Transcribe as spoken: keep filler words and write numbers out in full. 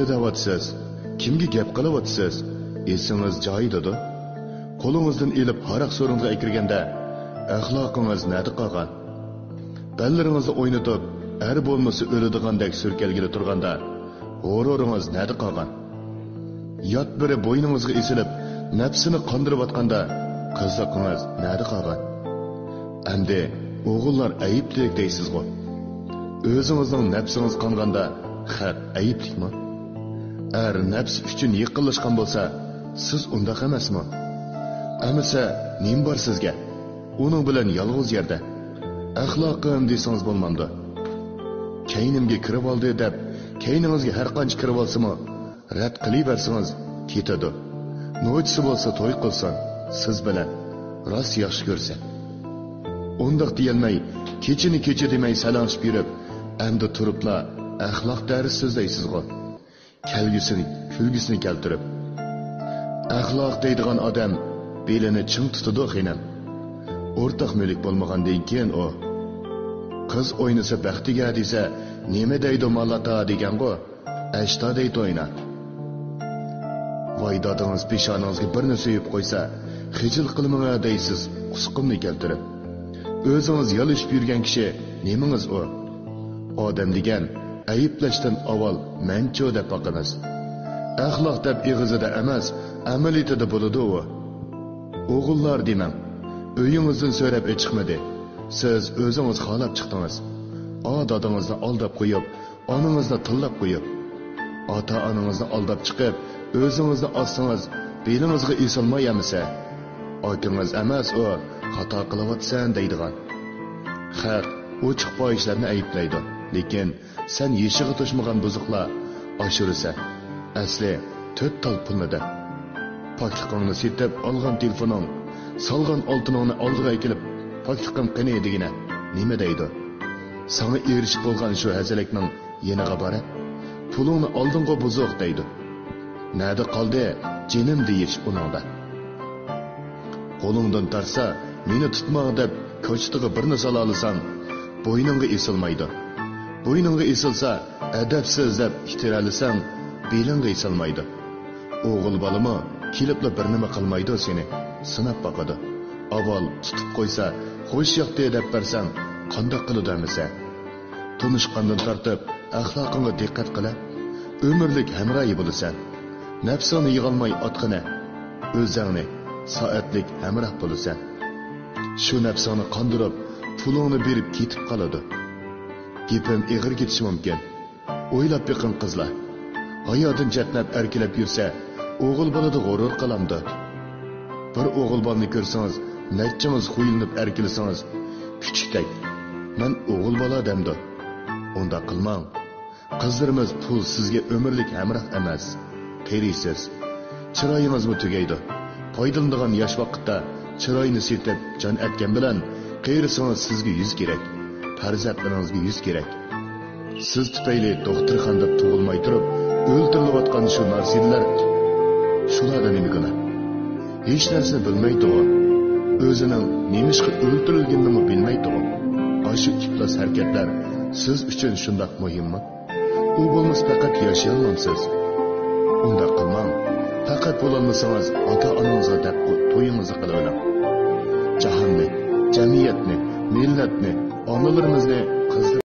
سۆزلەۋاتىسىز؟ كىمگە گەپ قىلىۋاتىسىز؟ ئېسىڭىز جايىدىدۇ؟ قولىڭىزدىن ئېلىپ ھاراق سورۇنغا ئەكىرگەندە، ئەخلاقىڭىز نەدە قالغان؟ بەللىرىڭىزنى ئوينىتىپ، ئەر بولمىسا ئۆلىدىغاندەك سۈركەلگىلى تۇرغاندا، غۇرۇرىڭىز نەدە قالغان؟ يات بىرى بوينىڭىزغا ئېسىلىپ، نەپسىنى قاندۇرۇۋاتقاندا، قىزلىقىڭىز نەدە قالغان؟ ئەمدى ئوغۇللار ئەيىبلىك دەيسىزغۇ؟ ئۆزىڭىزنىڭ نەپسىڭىز قانغاندا، خەق ئەيىبلىكمۇ؟ ئەر نەپسى ئۈچۈن يېقىنلاشقان بولسا، سىز ئۇنداق ئەمەسمۇ؟ ئەمىسە، نېمە بار سىزگە؟ ئۇنىڭ بىلەن يالغۇز يەردە. ئەخلاقىم دېسىڭىز بولمامدۇ؟ كەينىمگە كىرىۋالدى دەپ، كەينىڭىزگە ھەر قانچە كىرىۋالسىمۇ، رەت قىلىۋەرسىڭىز كېتىدۇ. نوچىسى بولسا توي قىلسۇن، سىز بىلەن راست ياخشى كۆرسە. ئۇنداق دېيەلمەي، كېچىنى كېچە دېمەي سەلەڭشىپ يۈرۈپ، ئەمدى تۇرۇپلا ئەخلاق دەرسى سۆزلەيسىزغۇ؟ كەلگۈسىنى، كۈلگۈسىنى كەلتۈرۈپ. ئەخلاق دەيدىغان ئادەم بېلىنى چىڭ تۇتىدۇ، خېنىم. ئورتاق مۈلۈك بولمىغاندىن كېيىن ئۇ. قىز ئوينىسا بەختىگە دېسە، نېمە دەيدۇ مالاتا دېگەنغۇ؟ ئەشتا دەيدۇ ئوينا. ۋاي دادىڭىز پېشانىڭىزغا بىرنى سۆيۈپ قويسا، خىجىل قىلمىڭە دەيسىز قۇسقۇمنى كەلتۈرۈپ. ئۆزىڭىز يالىشىپ يۈرگەن كىشى نېمىڭىز ئۇ؟ ئادەم دېگەن ئەيىبلەشتىن ئاۋۋال مەنچۇ دەپ باقىمىز. ئەخلاق دەپ ئېغىزىدا ئەمەس، ئەمەلىيىتىدە بولىدۇ ئۇ. ئوغۇللار دېمەڭ، ئۆيىڭىزدىن سۆرەپ ئېچىقمىدى. سىز ئۆزىڭىز خالاپ چىقتىڭىز. ئا دادىڭىزنى ئالداپ قويۇپ، ئانىڭىزنى تىللاپ قويۇپ، ئاتا-ئانىڭىزنى ئالداپ چىقىپ، ئۆزىڭىزنى ئالسىڭىز، بېلىڭىزغا ئېسىلماي ئەمىسە. ئاكىڭىز ئەمەس ئۇ، خاتا قىلىۋاتىسەن دەيدىغان. خەق ئوچۇق پاھىشلارنى ئەيىبلەيدۇ، لېكىن سەن يېشىغا توشمىغان بۇزۇقلار ئاشۇرىسەن. ئەسلى تۆت تال پۇلنى دەپ. پاكلىقىڭنى سېتىپ ئالغان تېلېفونۇڭ، سالغان ئالتۇنۇڭنى ئالدىغا ئەكېلىپ، پاكلىقىم قېنى دېگىنە، نېمە دەيدۇ؟ ساڭا ئېرىشىپ بولغان شۇ ھەزەلەكنىڭ يېنىغا بارىپ، پۇلۇڭنى ئالدىڭغۇ بۇزۇق دەيدۇ. نەدە قالدى جېنىم دېيىش ئۇنىڭدا؟ قولۇڭدىن تارتسا، مېنى تۇتما دەپ كوچىتىغا بىرنى سالالىساڭ، بوينۇڭغا ئېسىلمايدۇ. بوينۇڭغا ئېسىلسا، ئەدەپسىز دەپ ئىتتىرەلىسەڭ، بېلىڭغا ئېسىلمايدۇ. ئوغۇل بالىمۇ كېلىپلا بىر نېمە قىلمايدۇ، سېنى سىناپ باقىدۇ. ئاۋۋال تۇتۇپ قويسا، خوش ياقتى دەپ بەرسەڭ، قانداق قىلىدۇ ئەمىسە؟ تونۇشقاندىن تارتىپ ئەخلاقىڭغا دىققەت قىلە. ئۆمۈرلۈك ھەمراھى بولىسەن. نەپسىڭنى يىغالماي ئاتقىنە. ئۆزۈڭنى سائەتلىك ھەمراھ بولىسەن. شۇ نەپسىڭنى قاندۇرۇپ، پۇلۇڭنى بېرىپ كېتىپ قالىدۇ. گېپىم ئېغىر كېتىشى مۇمكىن. ئويلاپ بېقىڭ قىزلار. ھايادىن چەتنەپ ئەركىلەپ يۈرسە، ئوغۇل بالىدا غۇرۇر قالامدۇ؟ بىر ئوغۇل بالىنى كۆرسىڭىز، نەچچىڭىز خۇيلىنىپ ئەركىلىسىڭىز، كۈچۈكتەك، مەن ئوغۇل بالا دەمدۇ؟ ئۇنداق قىلماڭ. قىزلىرىمىز پۇل سىزگە ئۆمۈرلۈك ھەمراھ ئەمەس. قېرىيسىز. چىرايىڭىزمۇ تۈگەيدۇ. پايدىلىنىدىغان ياش ۋاقىتتا چىراينى سېتىپ جان ئەتكەن بىلەن، قېرىسىڭىز سىزگە يۈز كېرەك. پەرزەنتلىرىڭىزگە يۈز كېرەك. سىز تۈپەيلى دوختۇرخانىدا تۇغۇلماي تۇرۇپ ئۆلتۈرۈلۈۋاتقان شۇ نارسىدىلەر، شۇلاردا نېمە گۇناھ؟ ھېچ نەرسىنى بىلمەيدىغۇ؟ ئۆزىنىڭ نېمىشقا ئۆلتۈرۈلگىنىنىمۇ بىلمەيدىغۇ؟ ئاشۇ ئىپلاس ھەرىكەتلەر سىز ئۈچۈن شۇنداق مۇھىممۇ؟ ئۇ بولمىسا پەقەت ياشىيالمامسىز؟ ئۇنداق قىلماڭ. پەقەت بولالمىسىڭىز، ئاتا-ئانىڭىزغا دەپ تويىڭىزنى قىلىۋېلىڭ. جاھاننى، جەمئىيەتنى، مىللەتنى، ئانىلىرىمىزنى، قىزلىرىمىزنى